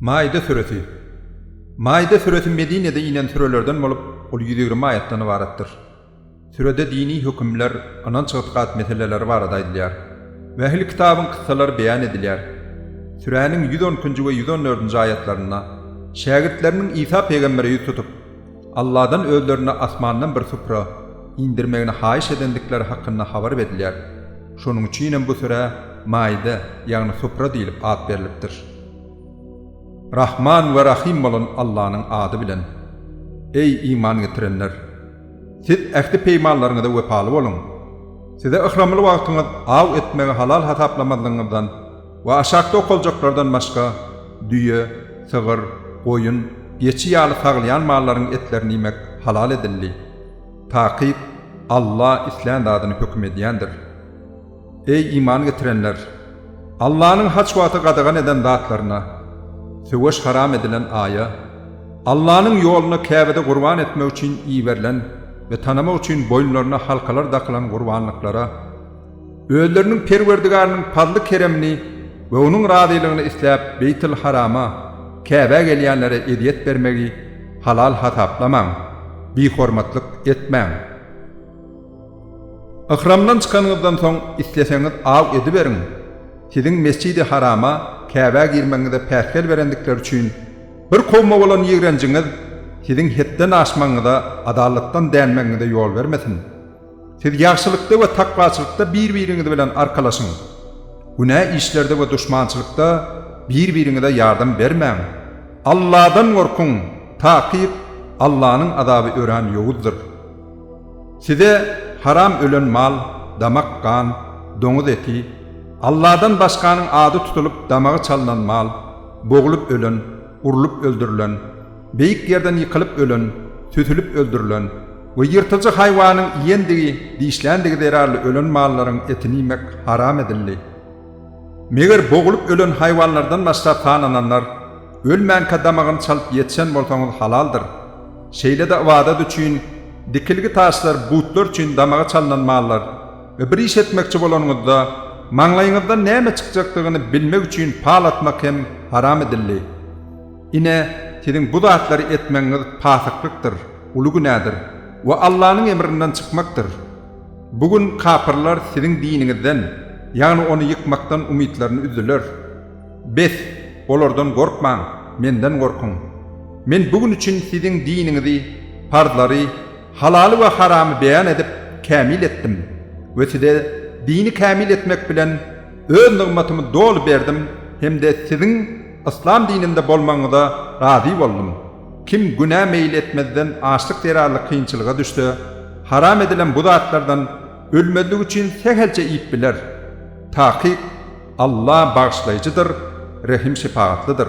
Maide süresi Maide süresi Medinede inen sürelerden bolup, ol 120 aýatdan ybaratdyr. Sürede dini hökümler, ynanç-ygtykat meseleleri barada aýdylýar we Ähli kitabyň kyssalary beýan edilýär. Süräniň 112-nji we 114-nji aýatlarynda şägirtleriniň Isa pygambere ýüz tutup, Alladan özlerine asmandan bir supra indirmegini haýyş edendikleri hakynda habar berilýär. Şonuň üçinem bu sürä Maide, ýagny supra diýlip at berlipdir. Rahman we Rahym bolan Allanyň ady bilen. Eý, iman getirenler! Siz ähdi-peýmanlaryňyza wepaly boluň! Size yhramly wagtyňyz aw etmegi halal hasaplamazlygyňyzdan we aşakda okaljaklardan başga düýe, sygyr, goýun, geçi ýaly sagylýan mallaryň etlerini iýmek halal edildi. Takyk, Alla islän zadyny höküm edýändir. Eý, iman getirenler! Allanyň haç wagty gadagan eden zatlaryna, söweş haram edilen aýa, Allanyň ýoluna Käbede gurban etmek üçin iberilen we tanamak üçin boýunlaryna halkalar dakylan gurbanlyklara, özleriniň Perwerdigarynyň pazly-keremini we Onuň razylygyny isläp Beýtil-Harama, Käbä gelýänlere ezýet bermegi halal hasaplamaň, bihormatlyk etmäň. Yhramdan çykanyňyzdan soň isleseňiz aw ediberiň, siziň Mesjidi Harama, Käbä girmegiňize päsgel berendikleri üçin bir kowma bolan ýigrenjiňiz siziň hetden aşmagyňyza, adalatdan dänmegiňize ýol bermesin. Siz ýagşylykda we takwaçylykda bir-biriňiz bilen arkalaşyň. Günä işlerde we duşmançylykda bir-biriňize ýardam bermäň. Alladan gorkuň, takyk Allanyň azaby örän ýowuzdyr. Size haram ölen mal, damak gan, doňuz eti, Alladan başganyň ady tutulyp damagy çalnan mal, boglup ölen, urlup öldürilen, beýik ýerden ýykylyp ölen, süsülip öldürilen we ýyrtyjy haýwanyň iýendigi, dişländigi zerarly ölen mallaryň etini iýmek haram edildi. Meger boglup ölen haýwanlardan başga sanananlar ölmänkä damagyny çalyp ýetişen bolsaňyz halaldyr. Şeýle-de ybadat üçin dikilgi taşlar, butlar üçin damagy çalnan mallar we bir iş etmekçi bolanyňyzda maňlaýyňyzdan näme çykjakdygyny bilmek üçin pal atmak hem haram edildi. Ine, siziň bu zatlary etmegiňiz pasyklykdyr, uly günädir we Allanyň emrinden çykmakdyr. Bu gün kapyrlar siziň diniňizden, ýagny ony ýykmakdan umytlaryny üzdüler. Bes, olardan gorkmaň, Menden gorkuň. Men bu gün üçin siziň diniňizi, parzlary, halaly we haramy beýan edip, kämil etdim we size dini kämil etmek bilen Öz nygmatymy doly berdim hem-de siziň yslam dininde bolmagyňyza razy boldum. Kim günä meýil etmezden açlyk zerarly kynçylyga düşse, haram edilen bu zatlardan ölmezlik üçin sähelçe iýip biler. Takyk, Alla Bagyşlaýjydyr, Rehim-şepagatlydyr.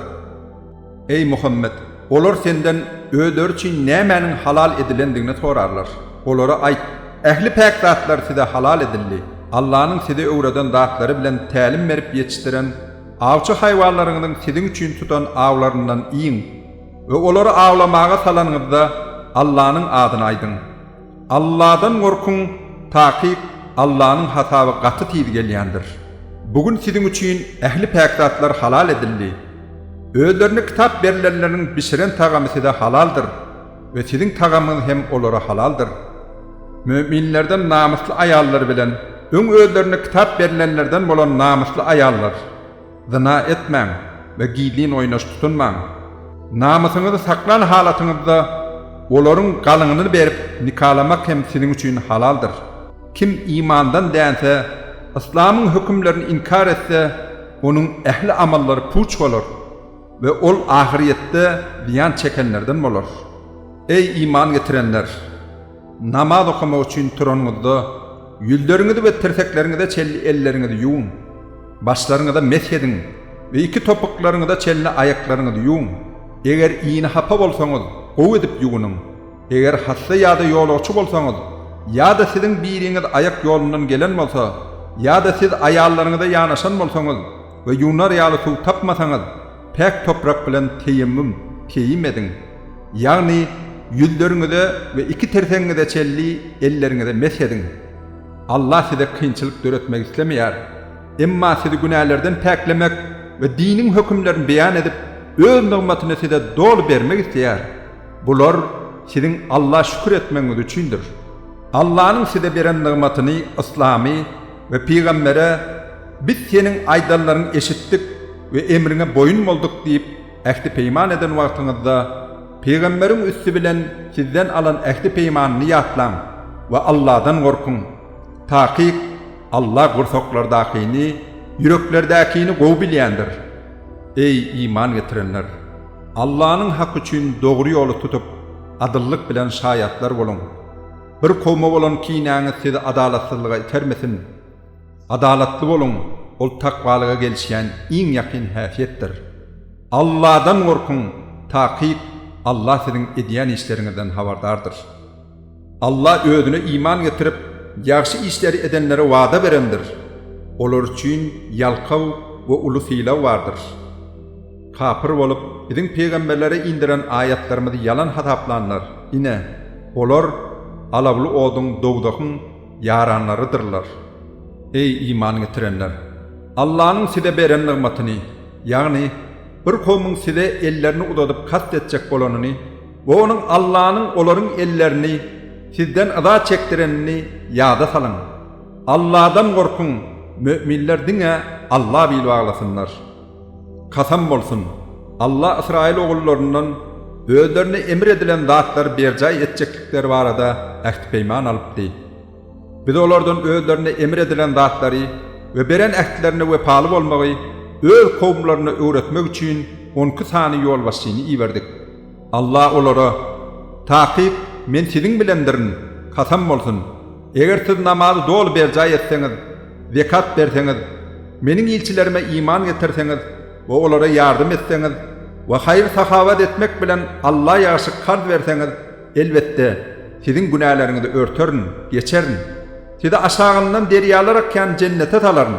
Eý, Muhammet! Olar senden özleri üçin nämäniň halal edilendigini sorarlar. Olara aýt, Ähli päk zatlar size halal edildi. Allanyň size öwreden zatlary bilen tälim berip ýetişdiren awçy haýwanlaryňyzyň siziň üçin tutan awlaryndan iýiň we olary awlamaga salanyňyzda Allanyň adyny aýdyň. Alladan gorkuň, takyk Allanyň hasaby gaty tiz gelýändir. Bu gün siziň üçin ähli päk zatlar halal edildi. Özlerine kitap berlenleriň bişiren tagamy size halaldyr we siziň tagamyňyz hem olara halaldyr. Möminlerden namysly aýallar bilen öň özlerine kitap berlenlerden bolan namysly aýallar, zyna etmäň we gizlin oýnaş tutunmaň. Namysyňyzy saklan halatyňyzda olaryň galyňyny berip nikalamak hem siziň üçin halaldyr. Kim imandan dänse, yslamyň hökümlerini inkar etse, onuň ähli amallary puç bolar we ol ahyrýetde zyýan çekenlerden bolar. Eý, iman getirenler! Namaz okamak üçin turanyňyzda, ýüzleriňizi we tirsekleriňize çenli elleriňizi ýuwuň. Başlaryňyza mesh ediň we iki topuklaryňyza çenli aýaklaryňyzy ýuwuň. Eger ýyny hapa bolsaňyz, gowy edip ýuwunyň. Eger hassa ýa-da ýolagçy bolsaňyz, ýa-da siziň biriňiz aýak ýolundan gelen bolsa, ýa-da siz aýallaryňyza ýanaşan bolsaňyz we ýuwnar ýaly suw tapmasaňyz, päk toprak bilen teýemmüm, teýim, ediň. Ýagny ýüzleriňize we iki tirsegiňize çenli elleriňize mesh ediň. Allah size kynçylyk döretmek islemeýär. Emma sizi günälerden päklemek we diniň hökümlerini beýan edip. Öz nygmatyny size doly bermek isleýär. Bular siziň Alla şükür etmegiňiz üçindir. Allanyň size beren nygmatyny, yslamy, we pygambere, Biz seniň aýdanlaryňy eşitdik we emriňe boýun bolduk diýip ähdi-peýman eden wagtyňyzda, pygamberiň üsti bilen sizden alan ähdi-peýmanyny ýatlaň we Alladan gorkuň. Takyk, Alla gursaklardakyny, ýüreklerdäkini gowy bilýändir. Eý, iman getirenler! Allanyň haky üçin dogry ýoly tutup, adyllyk bilen şaýatlar boluň! Bir kowma bolan kinäňiz sizi adalatsyzlyga itermesin. Adalatly boluň, ol takwalyga gelişýän iň ýakyn häsiýetdir. Alladan gorkuň, takyk Alla siziň edýän işleriňizden habardardyr. Alla Özüne iman getirip, ýagşy işleri edenlere wada berendir. Olar üçin ýalkaw we uly sylag bardyr. Kapyr bolup, biziň pygamberlere indiren aýatlarymyzy ýalan hasaplanlar, ine, olar alawly oduň, dowzahyň, ýaranlarydyrlar. Eý, iman getirenler! Allanyň size beren nygmatyny, ýagny, bir kowmuň size ellerini uzadyp kast etjek bolanyny we onuň Allanyň olaryň ellerini sizden yza çekdirenini ýada salyň. Alladan gorkuň, möminler diňe Alla bil baglasynlar. Kasam bolsun, Alla Ysraýyl ogullaryndan özlerine emr edilen zatlary berjaý etjeklikleri barada ähti-peýman alypdy. Biz olardan özlerine emr edilen zatlary we beren ähtlerine wepaly bolmagy öz kowumlaryna öwretmek üçin on iki sany ýolbaşçyny iberdik. Alla olara, Takyk, Men siziň bilendirin, kasam bolsun, eger siz namazy doly berjaý etseňiz, zekat berseňiz, Meniň ilçilerime iman getirseňiz we olara ýardam etseňiz we haýyr-sahawat etmek bilen Alla ýagşy karz berseňiz, elbetde, siziň günäleriňizi örterin, geçerin. Sizi aşagyndan derýalar akýan jennete salaryn.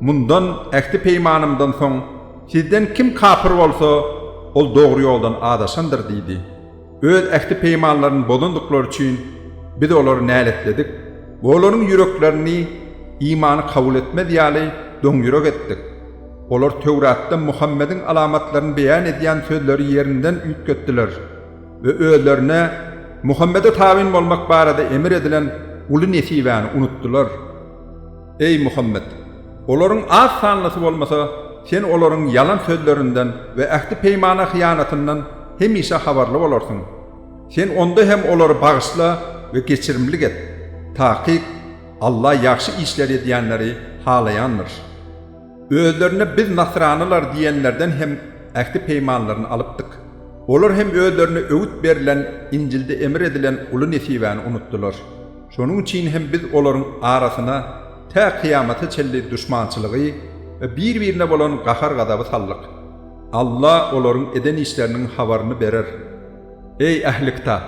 Mundan, ähdi-peýmanymdan soň, sizden kim kapyr bolsa, ol dogry ýoldan azaşandyr diýdi. Öz ähdi-peýmanlaryny bozandyklary üçin Biz olary näletledik we olaryň ýüreklerini imany kabul etmez ýaly doňýürek etdik. Olar Töwratda Muhammediň alamatlaryny beýan edýän sözleri ýerinden üýtgetdiler we özlerine Muhammede tabyn bolmak barada emir edilen uly nesibäni unutdylar. Eý, Muhammet! Olaryň az sanlysy bolmasa, sen olaryň ýalan sözlerinden we ähdi-peýmana hyýanatyndan hemişe habarly bolarsyň. Sen onda hem olary bagyşla we geçirimlik et. Takyk, Alla ýagşy işleri edýänleri halaýandyr. Özlerine biz nasranylar diýenlerden hem ähdi-peýmanlaryny alypdyk. Olar hem özlerine öwüt berlen Injilde emir edilen uly nesibäni unutdylar. Şonuň üçin hem biz olaryň arasyna tä kyýamata çenli duşmançylygy we bir-birine bolan gahar-gazaby saldyk. Alla olaryň eden işleriniň habaryny berer. Eý, ähli-kitap!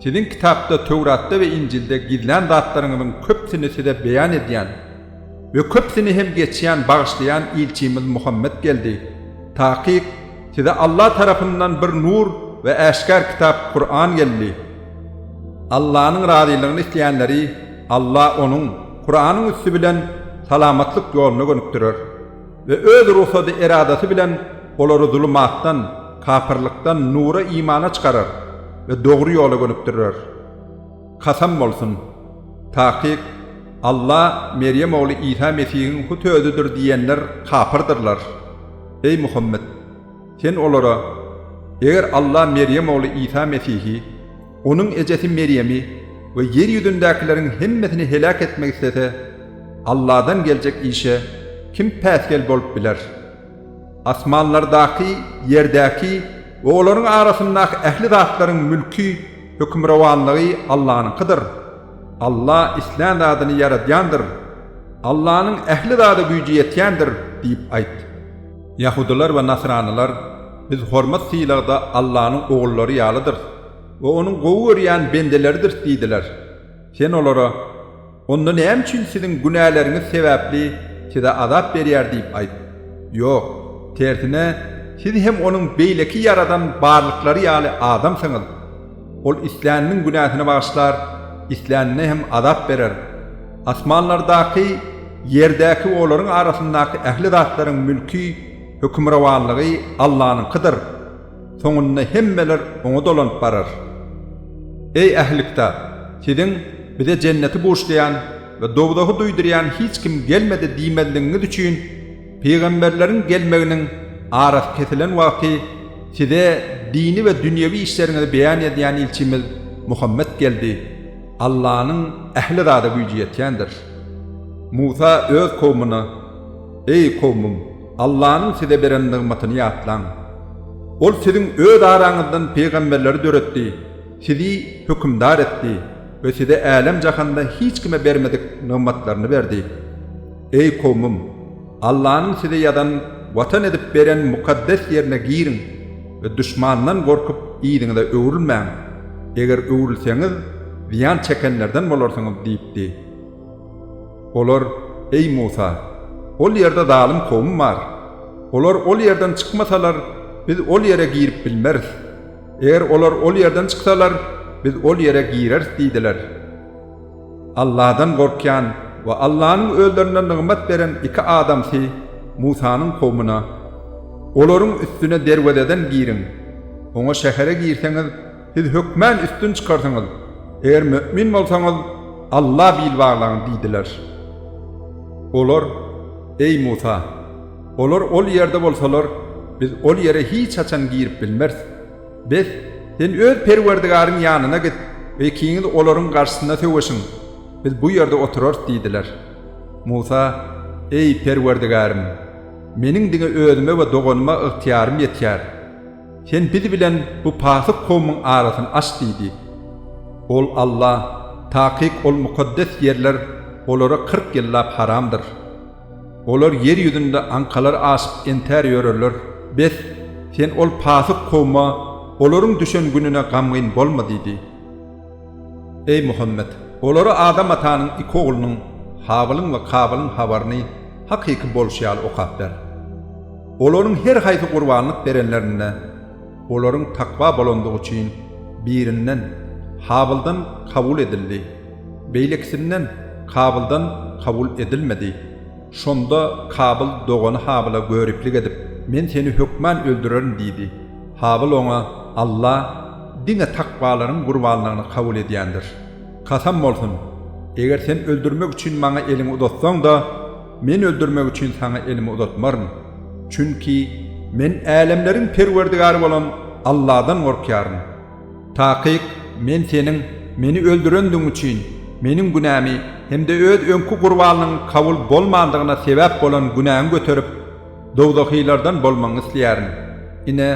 Siziň kitapda, Töwratda we Injilde gizlän zatlaryňyzyň köpüsini size beýan edýän we köpüsini hem geçýän, bagyşlaýan ilçimiz Muhammet geldi. Takyk, size Alla tarapyndan bir nur we äşgär kitap, Kuran geldi. Allanyň razylygyny isleýänleri Alla onuň, Kuranyň üsti bilen salamatlyk ýoluna gönükdirer we Öz rugsady-eradasy bilen olary zulumatdan, kapyrlykdan, nura-imana çykarar we dogry ýola gönükdirer. Kasam bolsun! Takyk, Alla Merýem ogly Isa Mesihiň hut özüdir diýenler kapyrdyrlar. Eý, Muhammet! Sen olara, Eger Alla Merýem ogly Isa Mesihi, onuň ejesi Merýemi we ýer ýüzündäkileriň hemmesini heläk etmek islese, Alladan geljek işe kim päsgel bolup biler? Asmanlardaky, ýerdäki we olaryň arasyndaky ähli zatlaryň mülki, hökmürowanlygy Allanyňkydyr. Alla islän zadyny ýaradýandyr. Allanyň ähli zada güýji ýetýändir diýip aýt. Ýahudylar we nasranylar, Biz hormat-sylagda Allanyň ogullary ýalydyrys we Onuň gowy görýän bendeleridiris diýdiler. Sen olara, Onda näme üçin siziň günäleriňiz sebäpli size azap berýär diýip aýt. Ýok, tersine, siz hem Onuň beýleki ýaradan barlyklary ýaly adamsyňyz. Ol isläniniň günäsini bagyşlar, islänine hem azap berer. Asmanlardaky, ýerdäki we olaryň arasyndaky ähli zatlaryň mülki, Hökümrowanlygy Allanyňkydyr. Soňunda hemmeler Oňa dolanyp barar. Eý, ähli-kitap! Siziň, Bize jenneti buşlaýan we dowzahy duýdurýan hiç kim gelmedi diýmezligiňiz üçin, pygamberleriň gelmeginiň arasy kesilen wagty size dini we dünýewi işleriňizi beýan edýän ilçimiz Muhammet geldi. Allanyň ähli zada güýji ýetýändir. Musa öz kowmuna, Eý, kowmum! Allanyň size beren nygmatyny ýatlaň. Ol siziň öz araňyzdan pygamberleri döretdi, sizi hökümdar etdi we size älem-jahanda hiç kime bermedik nygmatlaryny berdi. Eý, kowmum! Allanyň size ýazan watan edip beren mukaddes ýerine giriň we duşmandan gorkup yzyňyza öwrülmäň. Eger öwrülseňiz, zyýan çekenlerden bolarsyňyz diýipdi. Olar, Eý, Musa! Ol ýerde zalym kowum bar. Olar ol ýerden çykmasalar, biz ol ýere girip bilmeris. Eger olar ol ýerden çyksalar, biz ol ýere gireris diýdiler. Alladan gorkýan we Allanyň özlerine nygmat beren iki adamsy Musanyň kowmuna, Olaryň üstüne derwezeden giriň. Oňa şähere girseňiz, Siz hökmän üstün çykarsyňyz, eger mömin bolsaňyz, Alla bil baglaň diýdiler. Olar, Eý, Musa! Olar ol ýerde bolsalar, biz ol ýere hiç haçan girip bilmeris. Bes, sen öz Perwerdigaryň ýanyna git we ikiňiz olaryň garşysynda söweşiň, biz bu ýerde oturarys diýdiler. Musa, Eý, Perwerdigärim! Meniň diňe özüme we doganyma ygtyýarym ýetýär. Sen biz bilen bu pasyk kowmuň arasyny aç diýdi. Ol Alla, Takyk ol mukaddes ýerler olara 40 ýyllap haramdyr. Olar ýer ýüzünde aňkalar aşyp entär ýörerler. Bes, sen ol pasyk kowma olaryň düşen gününe gamgyn bolma diýdi. Eý, Muhammet! Olara Adam atanyň iki oglunyň, Habylyň we Kabylyň habaryny hakyky bolşy ýaly okap ber. Olaryň her haýsy gurbanlyk berenlerinde, olaryň takwa bolandygy üçin birinden, Habyldan, kabul edildi, beýlekisinden, Kabyldan, kabul edilmedi. Şonda Kabyl dogany Habyla göriplik edip, Men seni hökman öldürerin diýdi. Habyl oňa, Alla diňe takwalaryň gurbanlygyny kabul edýändir. Kasam bolsun, eger sen öldürmek üçin maňa eliňi uzatsaň-da, Men öldürmek üçin saňa elimi uzatmaryn. Çünki men älemleriň Perwerdigary bolan Alladan gorkýaryn. Takyk, men seniň meni öldürendigiň üçin, meniň günämi hem-de öz öňki gurbanlygyň kabul bolmandygyna sebäp bolan günäňi göterip, dowzahylardan bolmagyňy isleýärin. Ine,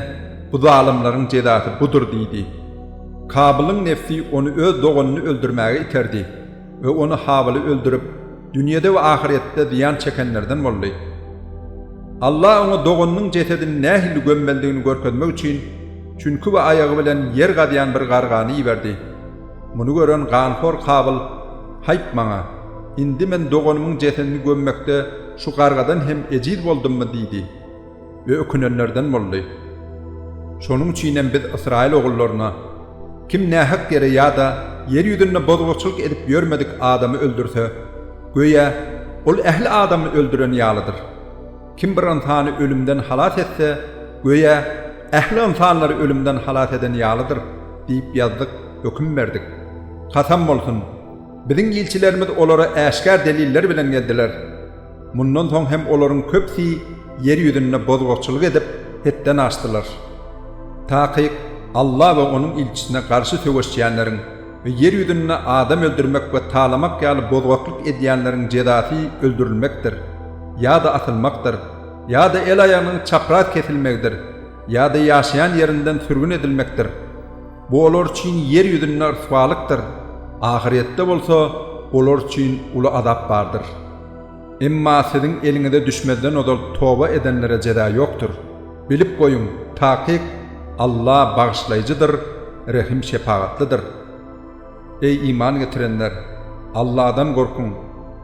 bu zalymlaryň jezasy budur diýdi. Kabylyň nebsi ony öz doganyny öldürmäge iterdi. We ony Habyly öldürip, dünýede we ahyretde zyýan çekenlerden boldy. Allah oňa doganynyň jesedini nähili gömmelidigini görkezmek üçin, çünki we aýagy bilen ýer gazýan bir gargany iberdi. Muny gören ganhor Kabyl, Haýp maňa! Indi men doganymyň jesedini gömmekde şu gargadan hem ejiz boldummy diýdi. We ökünenlerden boldy. Şonuň üçinem biz Ysraýyl ogullaryna, Kim nähak ýere ýa-da ýer ýüzünde bozgakçylyk edip ýörmedik adamy öldürse, göýä, ol ähli adamy öldüren ýalydyr. Kim bir ynsany ölümden halas etse, göýä, ähli ynsanlary ölümden halas eden ýalydyr diýip ýazdyk, höküm berdik. Kasam bolsun, biziň ilçilerimiz olara äşgär deliller bilen geldiler. Mundan soň hem olaryň köpüsi ýer ýüzünde bozgakçylyk edip, hetden aşdylar. Takyk, Alla we Onuň ilçisine garşy söweşýänleriň we ýer ýüzünde adam öldürmek we talamak ýaly bozgaklyk edýänleriň jezasy öldürilmekdir, ýa-da asylmakdyr, ýa-da el-aýagynyň çapraz kesilmegidir, ýa-da ýaşaýan ýerinden sürgün edilmekdir. Bu olar üçin ýer ýüzünde ryswalykdyr, ahyrýetde bolsa olar üçin uly azap bardyr. Emma siziň eliňize düşmezden ozal toba edenlere jeza ýokdur. Bilip goýuň, takyk Alla Bagyşlaýjydyr, Rehim-şepagatlydyr. Eý, iman getirenler! Alladan gorkuň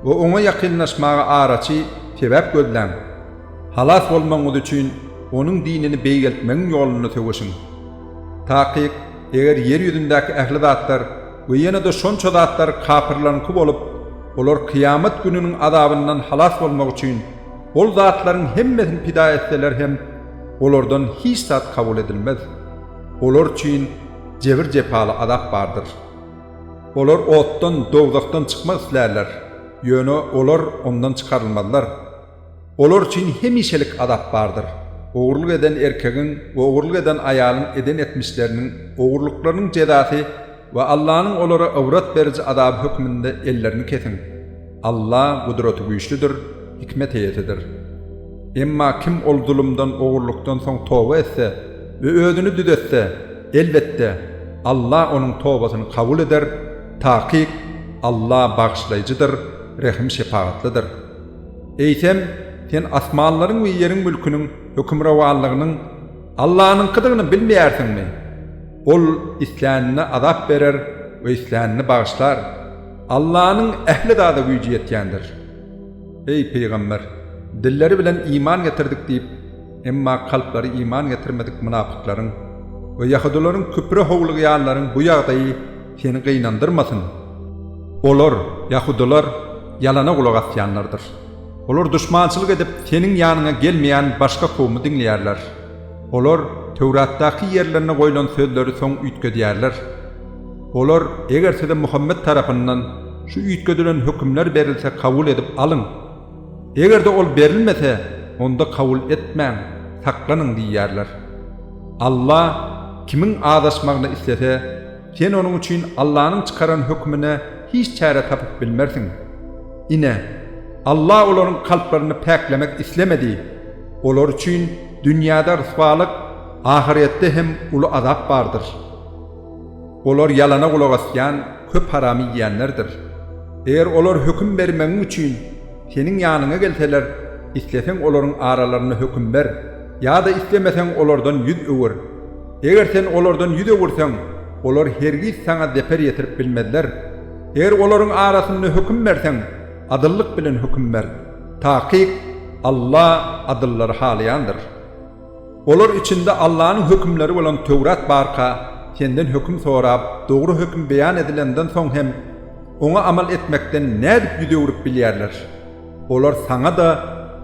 we Oňa ýakynlaşmaga araçy sebäp gözläň! Halas bolmagyňyz üçin Onuň dinini beýgeltmegiň ýolunda söweşiň! Takyk, eger ýer ýüzündäki ähli zatlar we ýene-de şonça zatlar kapyrlaryňky bolup, olar kyýamat gününiň azabyndan halas bolmak üçin. Ol zatlaryň hemmesini pida etseler hem, olardan hiç zat kabul edilmez. Olar üçin jebir-jepaly azap bardyr. Olar otdan, dowzahdan çykmak islärler, ýöne olar ondan çykarylmazlar. Olar üçin hemişelik azap bardyr. Ogurlyk eden erkegiň we ogurlyk eden aýalyň eden etmişleriniň, ogurlyklarynyň jezasy we Allanyň olara ybrat beriji azaby hökmünde ellerini kesiň. Alla Gudratygüýçlüdir, hikmet eýesidir. Emma kim ol zulumdan, ogurlykdan soň toba etse we özüni düzetse, elbetde, Alla onuň tobasyny kabul eder, takyk, Alla Bagyşlaýjydyr, Rehim-şepagatlydyr. Eýsem, sen asmanlaryň we ýeriň mülküniň hökümrowanlygynyň Allanyňkydygyny bilmeýärsiňmi? Ol islänine azap berer we islänini bagyşlar. Allanyň ähli zada güýji ýetýändir. Eý, pygamber! Dilleri bilen iman getirdik diýip, emma kalplary iman getirmedik mynapyklaryň we ýahudylaryň küpre howlugýanlaryň bu ýagdaýy seni gynandyrmasyn. Olar, ýahudylar, ýalana gulak asýanlardyr. Olar duşmançylyk edip, seniň ýanyňa gelmeýän başga kowumy diňleýärler. Olar Töwratdaky ýerlerine goýlan sözleri soň üýtgedýärler. Olar, Eger size Muhammet tarapyndan şu üýtgedilen hökümler berilse kabul edip alyň. Eger-de ol berilmese, onda kabul etmäň, saklanyň diýýärler. Alla kimiň azaşmagyny islese, sen onuň üçin Allanyň çykaran hökümine hiç çäre tapyp bilmersiň. Ine, Alla olaryň kalplaryny päklemek islemedi. Olar üçin dünýäde ryswalyk, ahyretde hem uly azap bardyr. Olar ýalana gulak asýan, köp haramy iýýänlerdir. Eger olar höküm bermegiň üçin seniň ýanyňa gelseler, isleseň olaryň aralarynda höküm ber, ýa-da islemeseň olardan ýüz öwür. Eger sen olardan ýüz öwürseň, olar hergiz saňa zeper ýetirip bilmezler. Eger olaryň arasynda höküm berseň, adyllyk bilen höküm ber. Takyk, Alla adyllary halaýandyr. Olar içinde Allanyň hökümleri bolan Töwrat barka, senden höküm sorap, dogry höküm beýan edilenden soň hem, oňa amal etmekden nädip ýüz öwrüp bilýärler? Olar saňa-da,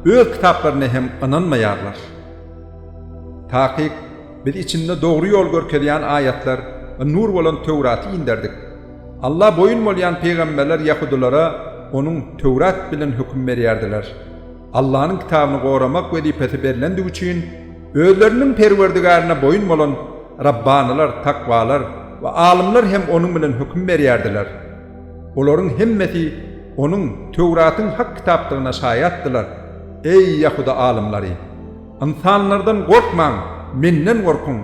öz kitaplaryna hem ynanmaýarlar. Takyk, Biz içinde dogry ýol görkezýän aýatlar we nur bolan Töwraty inderdik. Alla boýun bolýan pygamberler ýahudylara onuň, Töwrat, bilen höküm berýärdiler. Allanyň kitabyny goramak wezipesi berlendigi üçin, özleriniň Perwerdigärine boýun bolan rabbanylar, takwalar we alymlar hem onuň bilen höküm berýärdiler. Olaryň hemmesi onuň, Töwratyň, hak kitapdygyna şaýatdylar. Eý, ýahudy alymlary! Ynsanlardan gorkmaň, Menden gorkuň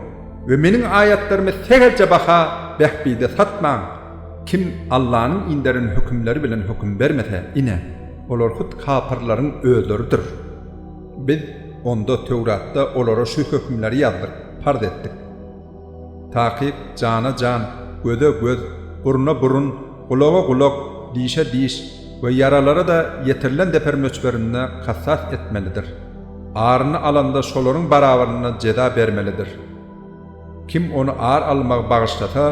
we Meniň aýatlarymy sähelçe baha, bähbide satmaň! Kim Allanyň inderen hökümleri bilen höküm bermese, ine, olar hut kapyrlaryň özleridir. Biz onda, Töwratda, olara şu hökümleri ýazdyk, parz etdik. Takyk, jana jan, göze göz, burna burun, gulaga gulak, dişe diş we ýaralara-da ýetirilen zeper möçberinde kassas etmelidir. Aryny alanda şolaryň barabarynda jeza bermelidir. Kim ony ar almagy bagyşlasa,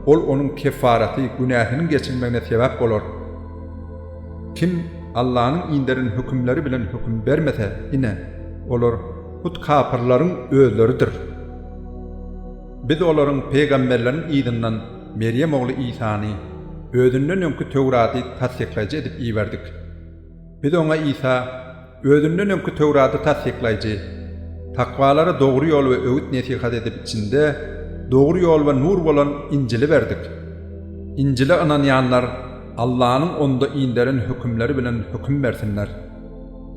ol onuň keffaraty, günäsiniň geçilmegine sebäp bolar. Kim Allanyň inderen hökümleri bilen höküm bermese, ine, olar hut kapyrlaryň özleridir. Biz olaryň, pygamberleriň, yzyndan Merýem ogly Isany, özünden öňki Töwrady tassyklaýjy edip iberdik. Biz oňa, Isa, özünden öňki Töwrady tassyklaýjy, takwalara dogry ýol we öwüt-nesihat edip içinde dogry ýol we nur bolan Injili berdik. Injile ynanýanlar Allanyň onda inderen hökümleri bilen höküm bersinler.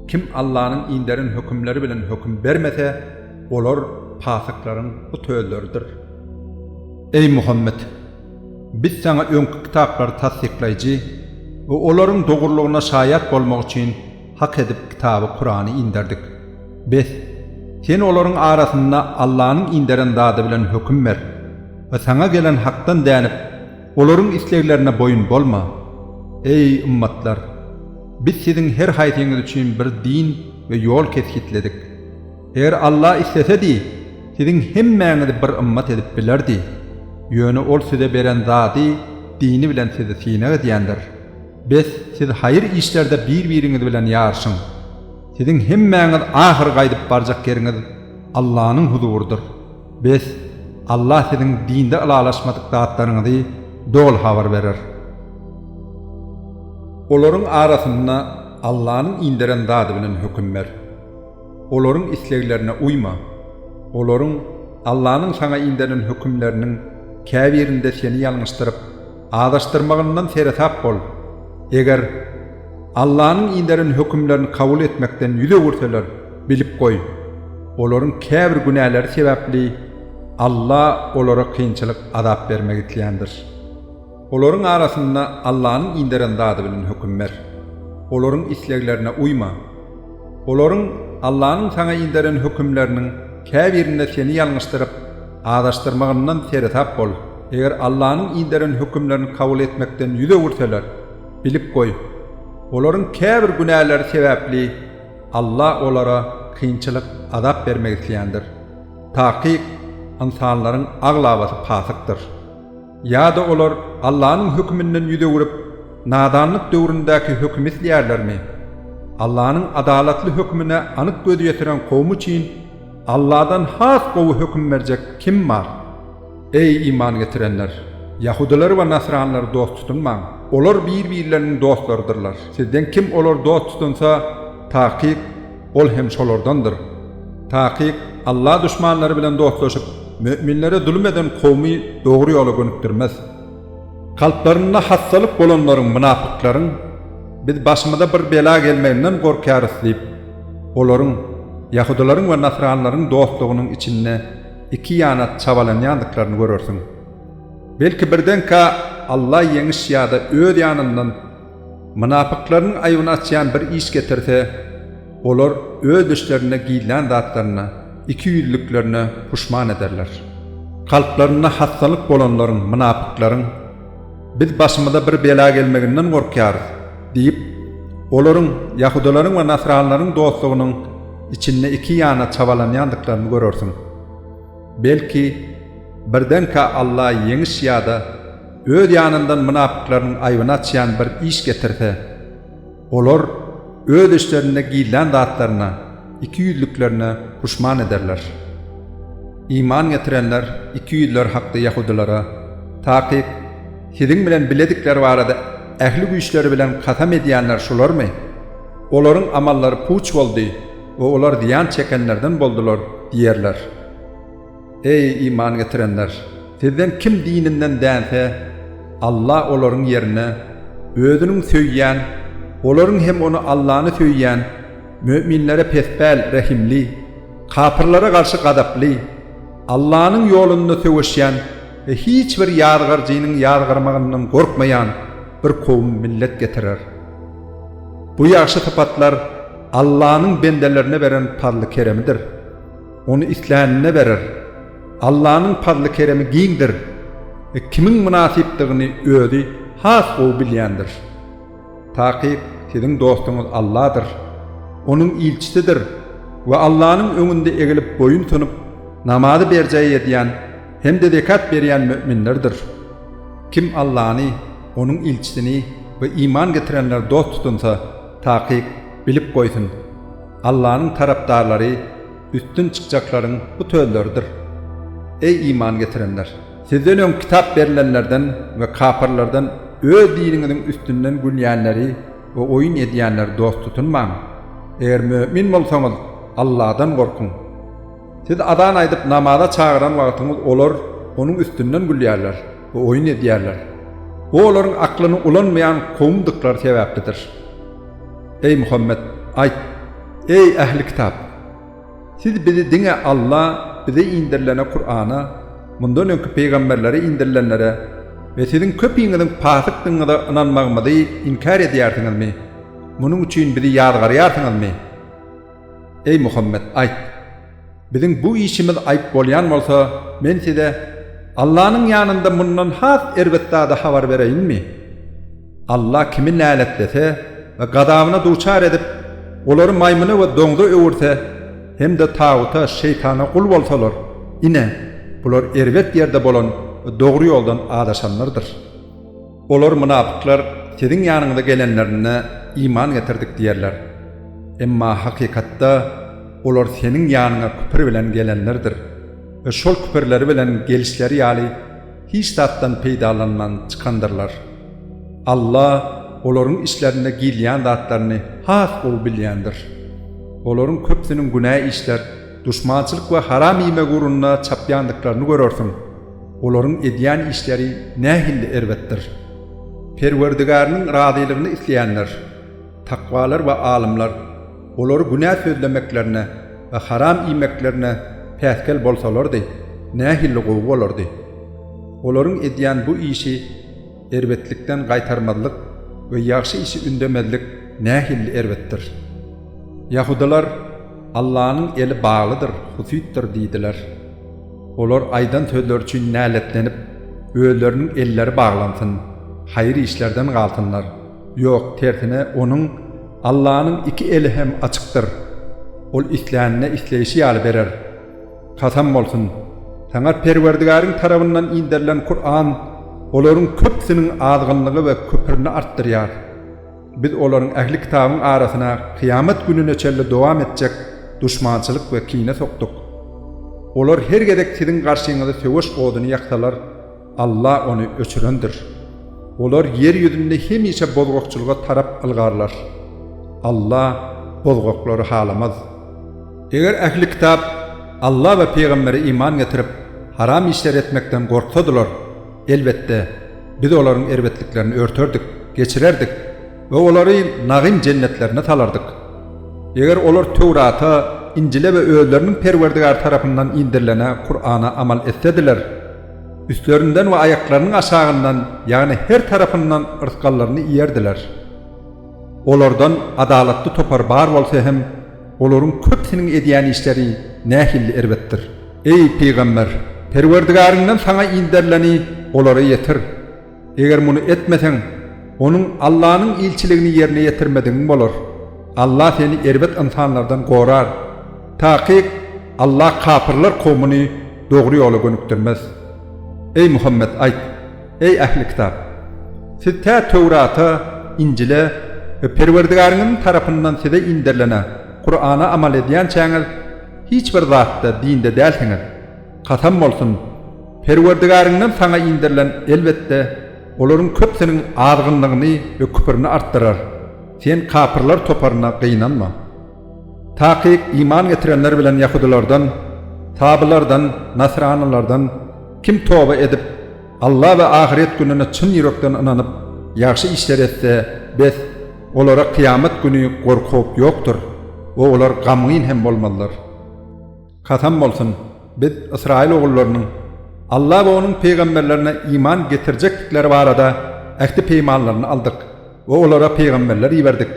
Kim Allanyň inderen hökümleri bilen höküm bermese, olar pasyklaryň hut özleridir. Eý, Muhammet! Biz saňa öňki kitaplary tassyklaýjy we olaryň dogrulygyna şaýat bolmak üçin hak edip kitaby Kurany inderdik. Bes, sen olaryň arasynda Allanyň inderen zady bilen höküm ber we saňa gelen hakdan dänip, olaryň isleglerine boýun bolma. Eý, ymmatlar! Biz siziň her haýsyňyz üçin bir din we ýol kesgitledik. Eger Alla islesedi, siziň hemmäňizi bir ymmat edip bilerdi. Ýöne Ol size beren zady, dini bilen sizi synag edýändir. Bes, siz haýyr işlerde bir-biriňiz bilen ýaryşyň. Siziň hemmäňiz ahyr gaýdyp barjak ýeriňiz Allanyň huzurydyr. Bes, Alla siziň dinde ylalaşmadyk zatlaryňyzy doly habar berer. Olaryň arasynda Allanyň inderen zady bilen höküm ber. Olaryň isleglerine uýma. Olaryň Allanyň saňa inderen hökümleriniň käbirinde seni ýalňyşdyryp, azaşdyrmagyndan seresap bol. Eger Allanyň inderen hökümlerini kabul etmekden ýüz öwürseler, bilip goý, olaryň käbir günäleri sebäpli Alla olara kynçylyk, azap bermek isleýändir. Olaryň arasynda Allanyň inderen zady bilen höküm ber. Olaryň isleglerine uýma. Olaryň Allanyň saňa inderen hökümleriniň käbirinde seni ýalňyşdyryp, azaşdyrmagyndan seresap bol. Eger Allanyň inderen hökümlerini kabul etmekden ýüz öwürseler, bilip goý, olaryň käbir günäleri sebäpli Alla olara kynçylyk, azap bermek isleýändir. Takyk, ynsanlaryň aglabasy pasykdyr. Ýa-da olar Allanyň höküminden ýüz öwrüp, nadanlyk döwründäki hökümi isleýärlermi? Allanyň adalatly hökümine anyk göz ýetiren kowum üçin Alladan has gowy höküm berjek kim bar? Eý, iman getirenler! Ýahudylary we nasranlary dost tutunmaň! Olar bir-birleriniň dostlarydyrlar. Sizden kim olary dost tutunsa, takyk, ol hem şolardandyr. Takyk, Alla duşmanlary bilen dostlaşyp, möminlere zulum eden kowmy dogry ýola gönükdirmez. Kalplarynda hassalyk bolanlaryň, mynapyklaryň, Biz başymyza bir bela gelmeginden gorkýarys diýip, olaryň, ýahudylaryň we nasranlaryň dostlugynyň içinde iki ýana çabalanýandyklaryny görersiň. Belki birdenkä Alla ýeňiş ýa-da öz ýanyndan mynapyklaryň aýbyny açýan bir iş getirse, olar öz düşlerinde gizlän zatlaryna, ikiýüzlüklerine puşman ederler. Kalplarynda hassalyk bolanlaryň, mynapyklaryň, Biz başymyza bir bela gelmeginden gorkýarys diýip, olaryň, ýahudylaryň we nasranlaryň dostlugynyň içinde iki ýana çabalanýandyklaryny görersiň. Belki, birdenkä Alla ýeňiş ýa-da Öz ýanyndan mynapyklarynyň aýbyny açýan bir iş getirse, olar öz içlerinde gizlän zatlaryna, ikiýüzlüklerine puşman ederler. Iman getirenler ikiýüzler hakda ýahudylara, Takyk, siziň bilen biledikleri barada ähli güýçleri bilen kasam edýänler şularmy? Olaryň amallary puç boldy we olar zyýan çekenlerden boldular diýerler. Eý, iman getirenler! Sizden kim dininden dänse, Alla olaryň ýerine Özüniň söýýän, olaryň hem Ony Allany söýýän möminlere pespäl, rehimli, kapyrlara garşy gazaply, Allanyň ýolunda söweşýän we hiç bir ýazgaryjynyň ýazgarmagyndan gorkmaýan bir kowum millet getirer. Bu ýagşy sypatlar Allanyň bendelerine beren pazly-keremidir. Ony islänine berer. Allanyň pazly-keremi giňdir we kimiň mynasypdygyny Özi has gowy bilýändir. Takyk, siziň dostuňyz Alladyr. Onuň ilçisidir we Allanyň öňünde egilip boýun sunup, namazy berjaý edýän hem-de zekat berýän möminlerdir. Kim Allany, Onuň ilçisini we iman getirenleri dost tutunsa, takyk, bilip goýsun! Allanyň tarapdarlary üstün çykjaklaryň hut özleridir. Eý, iman getirenler! Sizden öň kitap berlenlerden we kapyrlardan öz diniňiziň üstünden gülýänleri we oýun edýänleri dost tutunmaň! Eger mömin bolsaňyz, Alladan gorkuň! Siz azan aýdyp namaza çagyran wagtyňyz olar onuň üstünden gülýärler we oýun edýärler. Bu olaryň aklyny ulanmaýan kowumdyklary sebäplidir. Eý, Muhammet, aýt, Eý, ähli-kitap! Siz bizi diňe Alla bize inderilene Kurana, mundan öňki pygamberlere inderilenlere we siziň köpiňiziň pasykdygyňyza ynanmagymyzy inkär edýärsiňizmi? Munuň üçin bizi ýazgarýarsyňyzmy? Eý, Muhammet, aýt, Biziň bu işimiz aýyp bolýan bolsa, men size Allanyň ýanynda mundan has erbet zady habar bereýinmi? Alla kimi näletlese we gazabyna duçar edip, olary maýmyna we doňza öwürse hem-de taguta, şeýtana gul bolsalar, ine, bular erbet ýerde bolan we dogry ýoldan azaşanlardyr. Olar, mynapyklar, siziň ýanyňyza gelenlerinde, Iman getirdik diýerler. Emma hakykatda olar seniň ýanyňa küpür bilen gelenlerdir we şol küpürleri bilen gelişleri ýaly hiç zatdan peýdalanman çykandyrlar. Alla olaryň içlerinde gizlän zatlaryny has gowy bilýändir. Olaryň köpüsiniň günä işler, duşmançylyk we haram iýmek ugrunda çapýandyklaryny görersiň. Olaryň edýän işleri nähilli erbetdir! Perwerdigäriniň razylygyny isleýänler, takwalar we alymlar olary günä sözlemeklerine we haram iýmeklerine päsgel bolsalardy, nähilli gowy bolardy! Olaryň edýän bu işi erbetlikden gaýtarmazlyk we ýagşy işi ündemezlik nähilli erbetdir! Ýahudylar, Allanyň eli baglydyr, husytdyr diýdiler. Olar aýdan sözleri üçin näletlenip, özleriniň elleri baglansyn, haýyr işlerden galsynlar. Ýok, tersine, Onuň, Allanyň iki eli hem açykdyr. Ol islänine isleýşi ýaly berer. Kasam bolsun! Saňa Perwerdigäriň tarabyndan inderilen Kuran olaryň köpüsiniň azgynlygy we küpürini artdyrýar. Biz olaryň ähli kitabyň arasyna kyýamat gününe çenli dowam etjek duşmançylyk we kine sokduk. Olar her gezek siziň garşyňyza söweş oduny ýaksalar, Alla ony öçürendir. Olar ýer ýüzünde hemişe bozgakçylyga tarap ylgarlar. Alla bozgaklary halamaz. Eger ähli kitap Alla we pygambere iman getirip, haram işleri etmekden gorksadylar, elbetde, Biz olaryň erbetliklerini örterdik, geçirerdik we olary Nagym jennetlerine salardyk. Eger olar Töwrata, Injile we özleriniň Perwerdigary tarapyndan inderilene Kurana amal etsediler, üstlerinden we aýaklarynyň aşagyndan, ýagny her tarapyndan yrsgallaryny iýerdiler. Olardan adalatly topar bar bolsa hem, olaryň köpüsiniň edýän işleri nähilli erbetdir. Eý, pygamber! Perwerdigäriňden saňa inderileni olara ýetir. Eger muny etmeseň, onuň Allanyň ilçiligini ýerine ýetirmedigiň bolar. Alla seni erbet ynsanlardan gorar. Takyk, Alla kapyrlar kowmuny dogry ýola gönükdirmez. Eý, Muhammet, aýt! Eý, ähli-kitap! Siz tä Töwrata, Injile we Perwerdigäriňiziň tarapyndan size inderilene, Kurana amal edýänçäňiz, hiç bir zatda dinde dälsiňiz. Kasam bolsun, Perwerdigäriňden saňa inderilen elbetde, olaryň köpüsiniň azgynlygyny we küpürini artdyrar. Sen kapyrlar toparyna gynanma. Takyk iman getirenler bilen ýahudylardan, sabylardan, nasranylardan kim toba edip, Alla we ahyret gününe çyn ýürekden ynanyp, ýagşy işler etse, bes, olara kyýamat güni gorky-howp ýokdur we olar gamgyn hem bolmazlar. Kasam bolsun, biz ysraýyl ogullarynyň Alla we Onuň pygamberlerine iman getirjekdikleri barada ähdi-peýmanlaryny aldyk we olara pygamberler iberdik.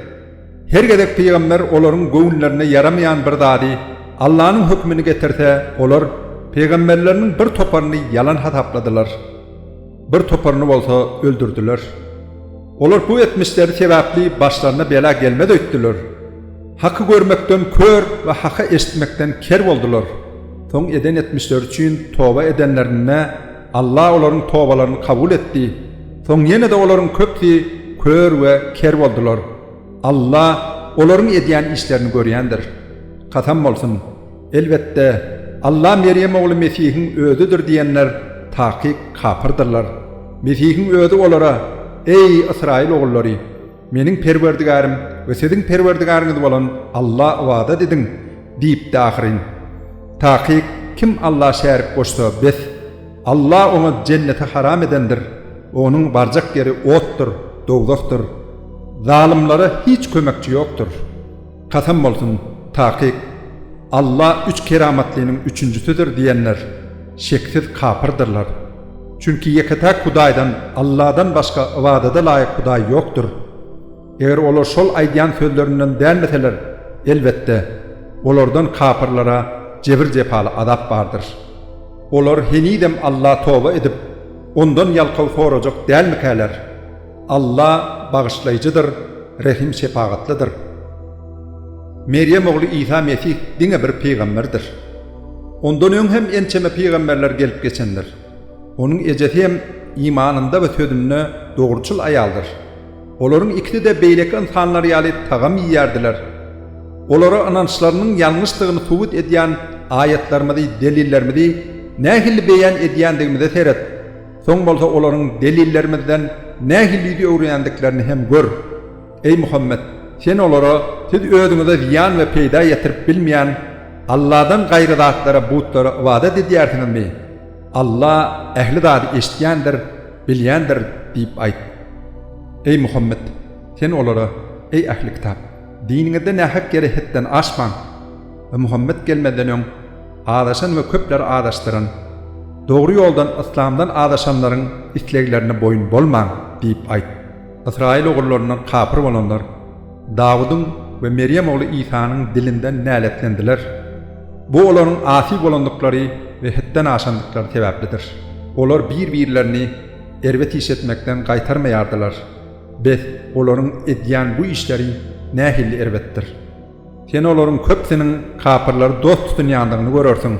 Her gezek pygamber olaryň göwünlerine ýaramaýan bir zady, Allanyň hökümini getirse, olar pygamberleriniň bir toparyny ýalan hasapladylar, bir toparyny bolsa öldürdiler. Olar bu etmişleri sebäpli başlaryna bela gelmez öýtdüler. Haky görmekden kör we haky eşitmekden ker boldular. Soň eden etmişleri üçin toba edenlerinde Alla olaryň tobalaryny kabul etdi. Soň ýene-de olaryň köpüsi kör we ker boldular. Alla olaryň edýän işlerini görýändir. Kasam bolsun! Elbetde, Alla Merýem ogly Mesihiň özüdir diýenler takyk kapyrdyrlar. Mesihiň özi olara, Eý, ysraýyl ogullary! Meniň Perwerdigärim we siziň Perwerdigäriňiz bolan Alla ybadat ediň! diýipdi ahyryn. Takyk, kim Alla şärik goşsa, bes, Alla oňa jenneti haram edendir, onuň barjak ýeri otdur, dowzahdyr. Zalymlara hiç kömekçi ýokdur. Kasam bolsun, takyk, Alla üç keramatlynyň üçünjisidir diýenler, şeksiz kapyrdyrlar. Çünki ýeke-täk Hudaýdan, Alladan başga ybadada laýyk Hudaý ýokdur. Eger olar şol aýdýan sözlerinden dänmeseler, elbetde, olardan kapyrlara jebir-jepaly azap bardyr. Olar henizem Alla toba edip, Ondan ýalkaw sorajak dälmikäler? Alla Bagyşlaýjydyr, Rehim-şepagatlydyr. Merýem ogly Isa Mesih diňe bir pygamberdir. Ondan öň hem ençeme pygamberler gelip geçendir. Onuň ejesi hem imanynda we sözünde dogruçyl aýaldyr. Olaryň ikisi-de beýleki ynsanlar ýaly tagam iýýärdiler. Olara ynançlarynyň ýalňyşdygyny subut edýän aýatlarymyzy, delillerimizi nähili beýan edýändigimize seret, soň bolsa olaryň delillerimizden nähili ýüz öwürýändiklerini hem gör. Eý Muhammet! Sen olara, Siz özüňize zyýan we peýda ýetirip bilmeýän Alladan gaýry zatlara, butlara ybadat edýärsiňizmi? Alla ähli zady eşidýändir, bilýändir diýip aýt. Eý Muhammet! Sen olara, Eý ähli-kitap! Diniňizde nähak ýere hetden aşmaň we Muhammet gelmezden öň azaşan we köpleri azaşdyran, dogry ýoldan yslamdan azaşanlaryň isleglerine boýun bolmaň diýip aýt. Ysraýyl ogullaryndan kapyr bolanlar Dawudyň we Merýem ogly Isanyň dilinden näletlendiler. Bu olaryň asy bolandyklary we hetden aşandyklary sebäplidir. Olar bir-birlerini erbet iş etmekden gaýtarmaýardylar. Bes, olaryň edýän bu işleri nähili erbetdir! Sen olaryň köpüsiniň kapyrlary dost tutunýandygyny görersiň.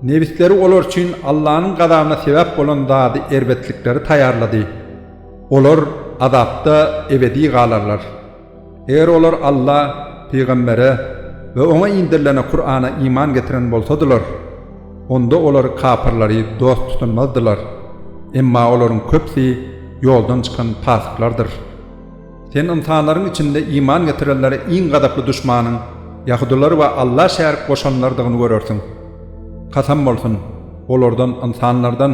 Nebisleri olar üçin Allanyň gazabyna sebäp bolan zady erbetlikleri taýýarlady. Olar azapda ebedi galarlar. Eger olar Alla, pygambere we oňa inderilene Kurana iman getiren bolsadylar, onda olar kapyrlary dost tutunmazdylar. Emma olaryň köpüsi ýoldan çykan pasyklardyr. Sen ynsanlaryň içinde iman getirenlere iň gazaply duşmanyň ýahudylar we Alla şärik goşanlardygyny görersiň. Kasam bolsun, olardan, ynsanlardan,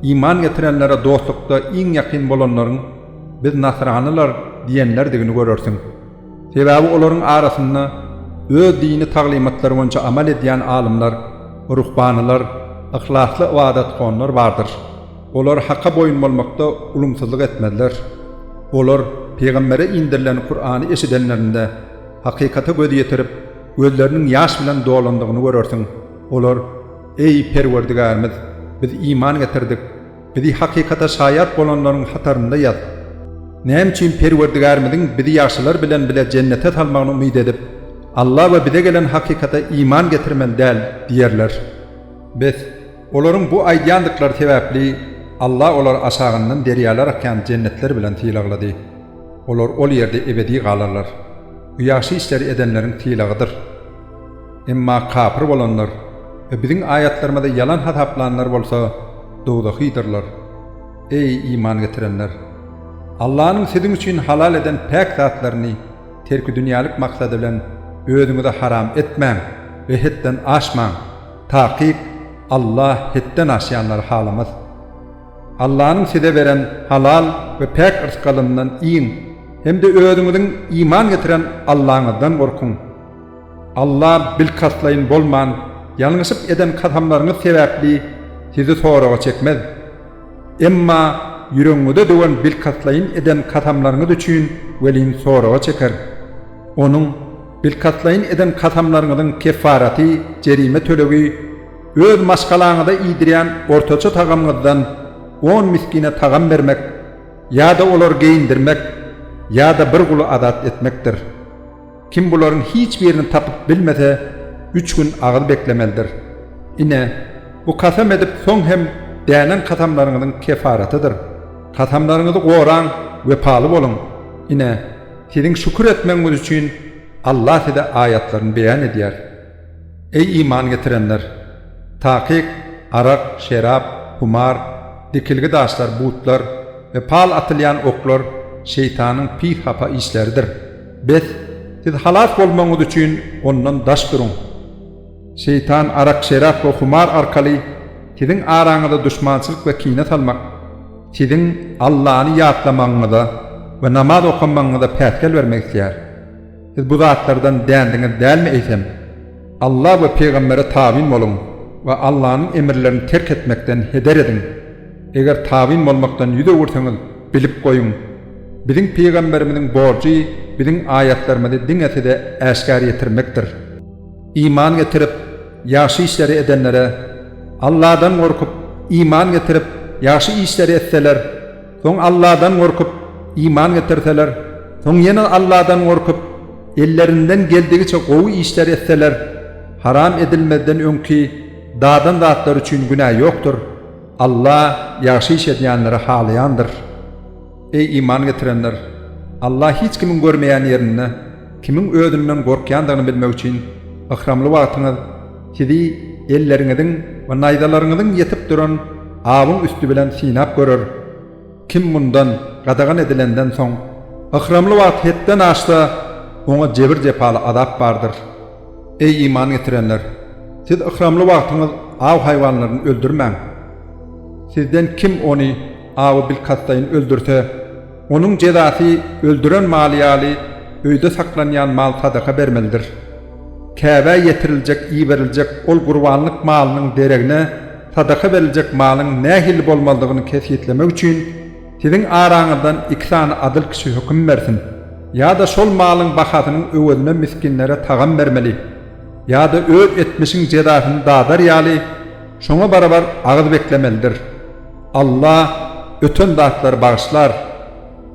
iman getirenlere dostlukda iň ýakyn bolanlaryň Biz nasranylar diýenlerdigini görersiň. Sebäbi olaryň arasynda öz dini taglymatlary boýunça amal edýän alymlar, ruhbanylar, yhlasly ybadathonlar bardyr. Olar haka boýun bolmakda ulumsyzlyk etmezler. Olar pygambere inderilen Kurany eşidenlerinde, hakykata göz ýetirip, gözleriniň ýaş bilen dolandygyny görersiň. Olar, Eý, Perwerdigärimiz! Biz iman getirdik. Bizi hakykata şaýat bolanlaryň hatarynda ýaz. Näme üçin Perwerdigärimiziň bizi ýagşylar bilen bile jennete salmagyny umyt edip, Alla we bize gelen hakykata iman getirmeli däl? diýerler. Bes, olaryň bu aýdýandyklary sebäpli Alla olary aşagyndan derýalar akýan jennetler bilen sylaglady. Olar ol ýerde ebedi galarlar. Bu ýagşy işleri edenleriň sylagydyr. Emma kapyr bolanlar we biziň aýatlarymyzy ýalan hasaplanlar bolsa dowzahydyrlar. Eý, iman getirenler! Allanyň siziň üçin halal eden päk zatlaryny terkidünýälik maksady bilen özüňize haram etmäň we hetden aşmaň! Takyk, Alla hetden aşýanlary halamaz. Allanyň size beren halal we päk yrsgalyndan iýiň hem-de özüňiziň iman getiren Allaňyzdan gorkuň! Alla bilkastlaýyn bolman, ýalňyşyp eden kasamlaryňyz sebäpli sizi soraga çekmez. Emma ýüregiňize döwen bilkastlaýyn eden kasamlaryňyz üçin welin soraga çeker. Onuň, bilkastlaýyn eden kasamlaryňyzyň keffaraty, jerime tölegi, öz maşgalaňyza iýdirýän ortaça tagamyňyzdan on misgine tagam bermek ýa-da olary geýindirmek ýa-da bir guly azat etmekdir. Kim bularyň hiç birini tapyp bilmese, üç gün agyz beklemelidir. Ine, bu kasam edip soň hem dänen kasamlaryňyzyň kefaratydyr. Kasamlaryňyzy goraň, wepaly boluň. Ine, siziň şükür etmegiňiz üçin Allah size aýatlaryny beýan edýär. Eý iman getirenler! Takyk, arak, şerap, humar, dikilgi daşlar, butlar we pal atylýan oklar şeýtanyň pis hapa işleridir. Bes, siz halas bolmagyňyz üçin ondan daş duruň. Şeýtan arak-şerap we humar arkaly siziň araňyza duşmançylyk we kine salmak, siziň Allany ýatlamagyňyza we namaz okamagyňyza päsgel bermek isleýär. Siz bu zatlardan dändiňiz dälmi eýsem? Alla we pygambere tabyn boluň we Allanyň emrlerini terk etmekden heder ediň. Eger tabyn bolmakdan ýüz öwürseňiz, bilip goýuň, biziň pygamberimiziň borjy biziň aýatlarymyzy diňe size äşgär ýetirmekdir. Iman getirip, ýagşy işleri edenlere, Alladan gorkup, iman getirip, ýagşy işleri etseler, soň Alladan gorkup, iman getirseler, soň ýene Alladan gorkup, ellerinden geldigiçe gowy işleri etseler, haram edilmezden öňki dadan zatlary üçin günä ýokdur. Alla ýagşy iş edýänleri halaýandyr. Eý, iman getirenler! Alla hiç kimiň görmeýän ýerinde. kimiň özünden gorkýandygyny bilmek üçin yhramly wagtyňyz sizi elleriňiziň we naýzalaryňyzyň ýetip duran awyň üsti bilen synap görer. Kim mundan, gadagan edilenden soň, yhramly wagt hetden aşsa, oňa jebir-jepaly azap bardyr. Eý, iman getirenler! Siz yhramly wagtyňyz aw haýwanlaryny öldürmäň! Sizden kim ony, awy bilkastlaýyn öldürse, onuň jezasy öldüren maly ýaly öýde saklanýan mal sadaka bermelidir. Käbä ýetiriljek, iberiljek ol gurbanlyk malynyň deregine sadaka beriljek malyň nähili bolmalydygyny kesgitlemek üçin siziň araňyzdan iki sany adyl kişi höküm bersin. Ýa-da şol malyň bahasynyň öwezine misginlere tagam bermeli. Ýa-da öz etmişiň jezasyny dadar ýaly, şoňa barabar agyz beklemelidir. Alla öten zatlary bagyşlar.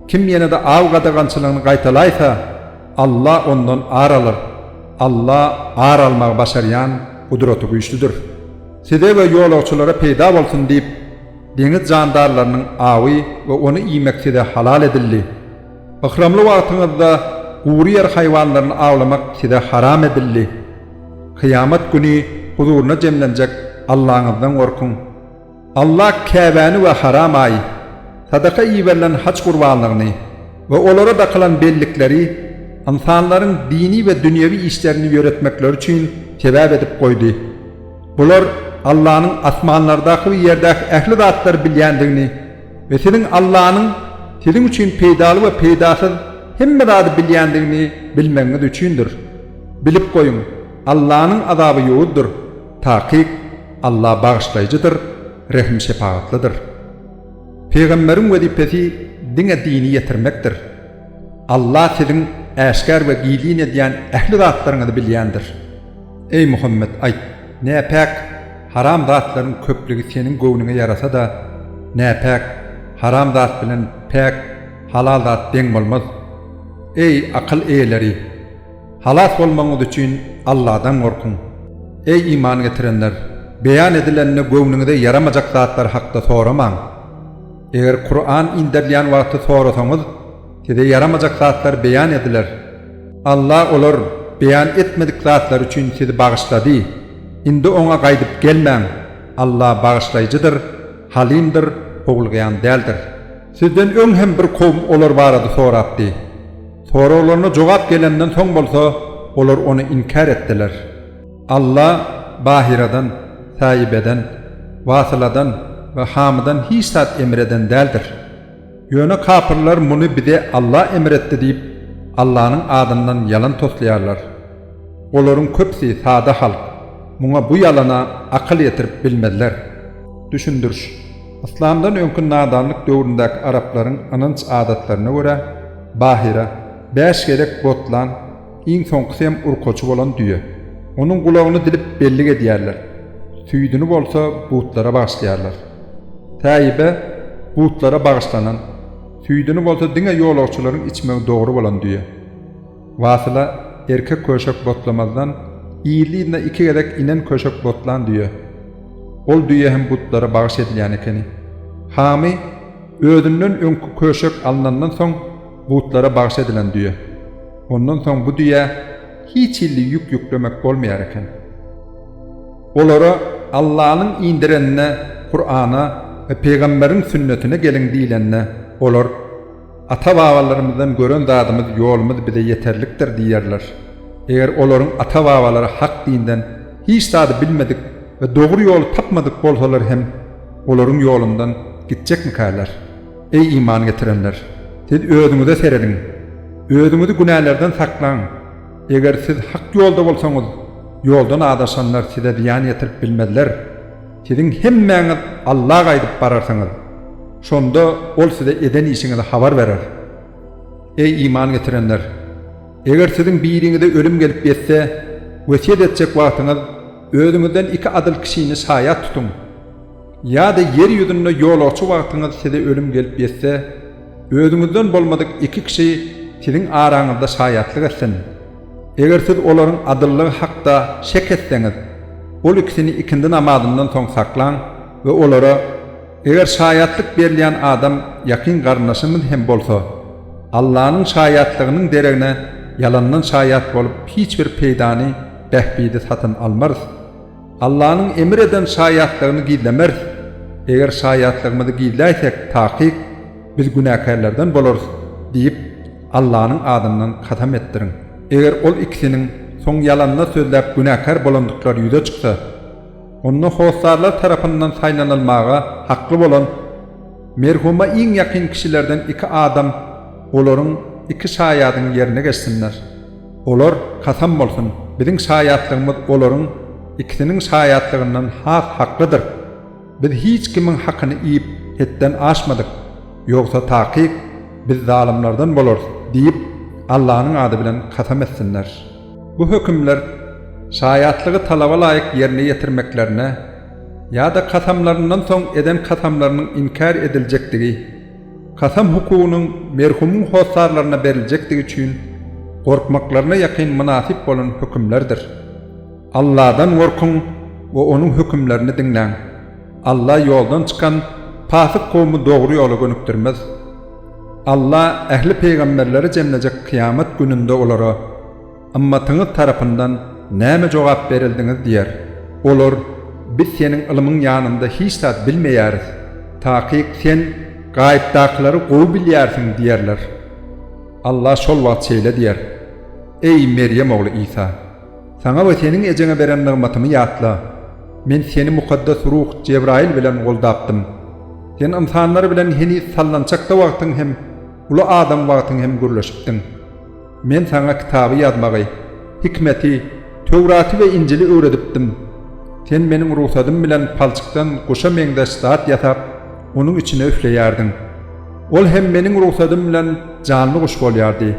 Kim ýene-de aw gadagançylygyny gaýtalaýsa, Alla ondan ar alar. Alla ar almagy başarýan Gudratygüýçlüdir. Size we ýolagçylara peýda bolsun diýip, deňiz jandarlarynyň awy we ony iýmek size halal edildi. Yhramly wagtyňyzda gury ýer haýwanlaryny awlamak size haram edildi. Kyýamat güni huzuryna jemlenjek Allaňyzdan gorkuň. Allah Käbäni we Haram aýy, sadaka iberilen haç gurbanlygyny we olara dakylan bellikleri ynsanlaryň dini we dünýewi işlerini ýöretmekleri üçin sebäp edip goýdy. Bular Allanyň asmanlardaky we ýerdäki ähli zatlary bilýändigini we siziň Allanyň siziň üçin peýdaly we peýdasyz hemme zady bilýändigini bilmegiňiz üçindir. Bilip goýuň, Allanyň azaby ýowuzdyr, takyk Alla bagyşlaýjydyr, rehim-şepagatlydyr. Pygamberiň wezipesi diňe dini ýetirmekdir. Alla siziň äşgär we gizlin edýän ähli zatlaryňyzy bilýändir. Eý, Muhammet, aýt, Näpäk, haram zatlaryň köplügi seniň göwnüňe ýarasa-da, näpäk, haram zat bilen päk, halal zat deň bolmaz. Eý, akyl eýeleri! Halas bolmagyňyz üçin Alladan gorkuň! Eý, iman getirenler! Beýan edilende göwnüňize ýaramajak zatlar hakda soramaň! Eger Kuran inderilýän wagty sorasaňyz, size ýaramajak zatlar beýan ediler. Alla olar beýan etmedik zatlary üçin sizi bagyşlady. Indi Oňa gaýdyp gelmäň! Alla bagyşlaýjydyr, Halymdyr, howlugýan däldir. Sizden öň hem bir kowum olar barada sorapdy. Soraglaryna jogap gelenden soň bolsa, olar ony inkär etdiler. Alla Bahyradan, Saibeden, Wasyladan we Hamydan hiç zat emr eden däldir. Ýöne kapyrlar muny bize Alla emr etdi diýip, Allanyň adyndan ýalan toslaýarlar. Olaryň köpüsi sada halk, muňa bu ýalana akyl ýetirip bilmezler. Düşündiriş, Yslamdan öňki nadanlyk döwründäki araplaryň ynanç-adatlaryna görä, Bahyra, bäş gezek botlan, iň soňkusy hem urkaçy bolan düýe. Onuň gulagyny dilip bellik edýärler. Süýdüni bolsa butlara bagyşlaýarlar. Täýibe, butlara bagyşlanan, süýdüni bolsa diňe ýolagçylaryň içmegi dogry bolan düýe. Wasyla, erkek köşek botlamazdan, yzly-yzyna iki gezek inen köşek botlan düýe. Ol düýe hem butlara bagyş edilýän ekeni. Hamy, özünden öňki köşek alnandan soň butlara bagyş edilen düýe. Ondan soň bu düýä hiç hilli ýük ýüklemek bolmaýar eken. Olara Allanyň indirenine, Kurana we pygamberiň sünnetine geliň diýlende, olar, Ata-babalarymyzdan gören zadymyz ýolumyz bize ýeterlikdir diýerler. Eger olaryň ata-babalary hak dinden hiç zady bilmedik we dogry ýoly tapmadyk bolsalar hem, olaryň ýolundan gitjekmikäler? Eý iman getirenler! Siz özüňize serediň! Özüňizi günälerden saklaň! Eger siz hak ýolda bolsaňyz, ýoldan azaşanlar size zyýan ýetirip bilmezler. Siziň hemmäňiz Alla gaýdyp bararsyňyz. Şonda Ol size eden işiňizi habar berer. Eý iman getirenler! Eger siziň biriňize ölüm gelip ýetse, wesýet etjek wagtyňyz özüňizden iki adyl kişini şaýat tutuň. Ýa-da ýer ýüzünde ýolagçy wagtyňyz size ölüm gelip ýetse, özüňizden bolmadyk iki kişi siziň araňyzda şaýatlyk etsin. Eger siz olaryň adyllygy hakda şek etseňiz, ol ikisini ikindi namazyndan soň saklaň we olara, Eger şaýatlyk berilýän adam ýakyn garyndaşymyz hem bolsa, Allanyň şaýatlygynyň deregine. ýalandan şaýat bolup hiç bir peýdany, bähbidi satyn almarys. Allanyň emir eden şaýatlygyny gizlemeris. Eger şaýatlygymyzy gizläýsek, takyk, biz günäkärlerden bolarys diýip, Allanyň adyndan kasam etdiriň. Eger ol ikisiniň soň ýalanda sözläp günäkär bolandyklary ýüze çyksa, onda hossarlar tarapyndan saýlanylmaga hakly bolan merhuma iň ýakyn kişilerden iki adam olaryň iki şaýadyň ýerine geçsinler. Olar, Kasam bolsun, biziň şaýatlygymyz olaryň ikisiniň şaýatlygyndan has haklydyr. Biz hiç kimiň hakyny iýip, hetden aşmadyk. Ýogsa takyk biz zalymlardan bolarys diýip, Allanyň ady bilen kasam etsinler. Bu hökümler şaýatlygy talaba laýyk ýerine ýetirmeklerine ýa-da kasamlaryndan soň eden kasamlarynyň inkär ediljekdigi, kasam hukugynyň merhumyň hossarlaryna beriljekdigi üçin gorkmaklaryna ýakyn mynasyp bolan hökümlerdir. Alladan gorkuň we Onuň hökümlerini diňläň. Alla ýoldan çykan pasyk kowumy dogry ýola gönükdirmez. Alla ähli pygamberleri jemlejek kyýamat gününde olara, Ymmatyňyz tarapyndan näme jogap berildiňiz diýer. Olar, Biz seniň ylmyň ýanynda hiç zat bilmeýäris. Takyk sen gaýypdakylary gowy bilýärsiň diýerler. Alla şol wagt şeýle diýer, Eý, Merýem ogly Isa! Saňa we seniň ejeňe beren nygmatymy ýatla. Men seni mukaddes ruh Jebraýyl bilen goldapdym. Sen ynsanlar bilen heniz sallançakda wagtyň hem, uly adam wagtyň hem gürleşipdiň. Men saňa kitaby ýazmagy, hikmeti, Töwraty we Injili öwredipdim. Sen meniň rugsadym bilen palçykdan guşa meňzeş zat ýasap, onuň içine üfleýärdiň. Ol hem meniň rugsadym bilen janly guş bolýardy.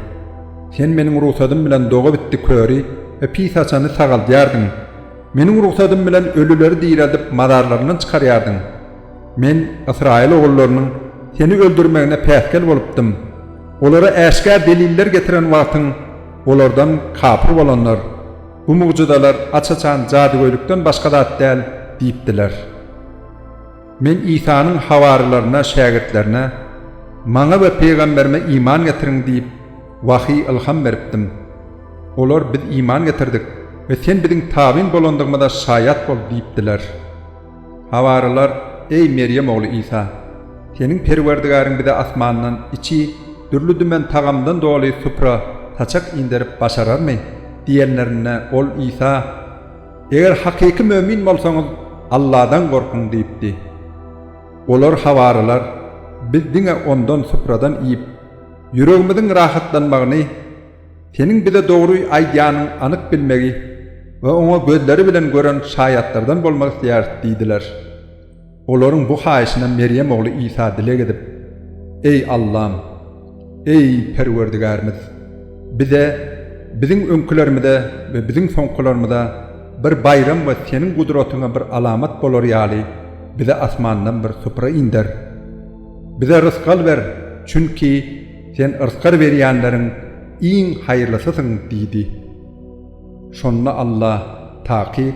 Sen meniň rugsadym bilen dogabitdi köri we pis açany sagaldýardyň. Meniň rugsadym bilen ölüleri direldip mazarlaryndan çykarýardyň. Men ysraýyl ogullarynyň seni öldürmegine päsgel bolupdym. Olara äşgär deliller getiren wagtyň olardan kapyr bolanlar, Bu mugjyzalar aç-açan jadygöýlükden başga zat däl diýipdiler. Men Isanyň hawarylaryna, şägirtlerine, Maňa we pygamberime iman getiriň diýip, wahyý, ylham beripdim. Olar, Biz iman getirdik we sen biziň tabyn bolandygymyza şaýat bol diýipdiler. Hawarylar, Eý, Merýem ogly Isa! Seniň Perwerdigäriň bize asmandan içi dürli-dümen tagamdan doly supra, saçak inderip başararmy? diýenlerinde, ol, Isa, Eger hakyky mömin bolsaňyz, Alladan gorkuň diýipdi. Olar hawarylar, Biz diňe ondan, supradan iýip, ýüregimiziň rahatlanmagyny, seniň bize dogry aýdýanyňy anyk bilmegi we oňa gözleri bilen gören şaýatlardan bolmak isleýäris diýdiler. Olaryň bu haýyşyna Merýem ogly Isa dileg edip, Eý, Allam! Eý, Perwerdigärimiz! Bize, biziň öňkülerimize we biziň soňkularymyza bir baýram we Seniň gudratyňa bir alamat bolar ýaly, bize asmandan bir supra inder. Bize rysgal ber, çünki Sen yrsgal berýänleriň iň haýyrlysysyň diýdi. Şonda Alla, Takyk,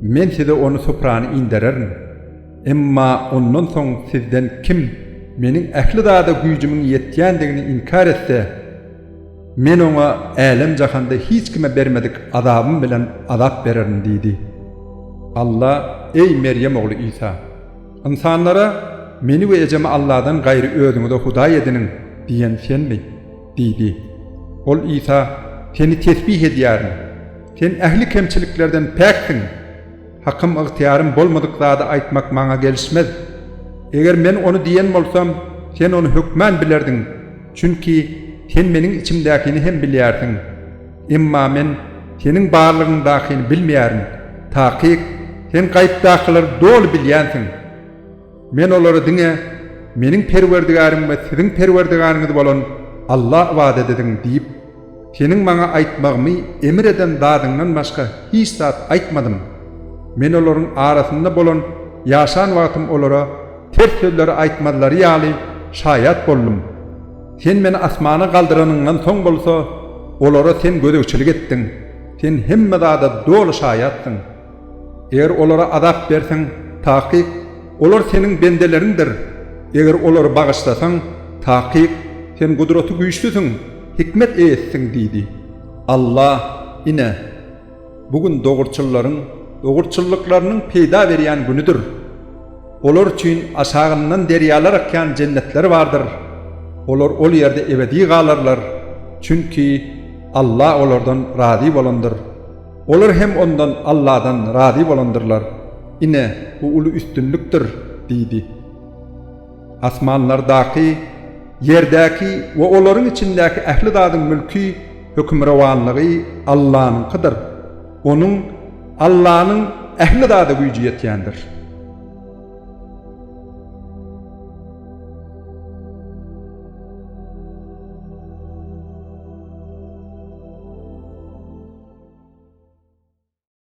Men size ony suprany indererin. Emma ondan soň sizden kim Meniň ähli zada güýjümiň ýetýändigini inkär etse, Men oňa älem-jahanda hiç kime bermedik azabym bilen azap bererin diýdi. Alla, Eý, Merýem ogly Isa! Ynsanlara, Meni we ejemi Alladan gaýry özüňize hudaý ediniň diýen senmi? Diýdi. Ol Isa, Seni tesbih edýärin. Sen ähli kemçiliklerden päksiň. Hakym ygtyýarym bolmadyk zady aýtmak maňa gelişmez. Eger men ony diýen bolsam, sen ony hökman bilerdiň, çünki sen meniň içimdäkini hem bilýärsiň. Emma men seniň barlygyňdakyny bilmeýärin. Takyk, sen gaýypdakylary doly bilýänsiň. Men olara diňe, Meniň Perwerdigärim we siziň Perwerdigäriňiz bolan Alla ybadat ediň diýip, seniň maňa aýtmagymy emir eden zadyňdan başga hiç zat aýtmadym. Men olaryň arasynda bolan ýaşan wagtym olara ters sözleri aýtmazlary ýaly şaýat boldum. Sen meni asmana galdyranyňdan soň bolsa, olara sen gözegçilik etdiň. Sen hemme zada doly şaýatsyň. Eger olara azap berseň, takyk, olar Seniň bendeleriňdir, eger olary bagyşlasaň, takyk, Sen Gudraty güýçlüsiň, hikmet eýesisiň diýdi. Alla, Ine, bu gün dogruçyllaryň dogruçyllyklarynyň peýda berýän günüdir. Olar üçin aşagyndan derýalar akýan jennetler bardyr. Olar ol ýerde ebedi galarlar, çünki Alla olardan razy bolandyr. Olar hem ondan, Alladan, razy bolandyrlar. Ine, bu uly üstünlikdir diýdi. Asmanlardaky, ýerdäki we olaryň içindäki ähli zadyň mülki, hökümrowanlygy Allanyňkydyr. Onuň, Allanyň, ähli zada güýji ýetýändir.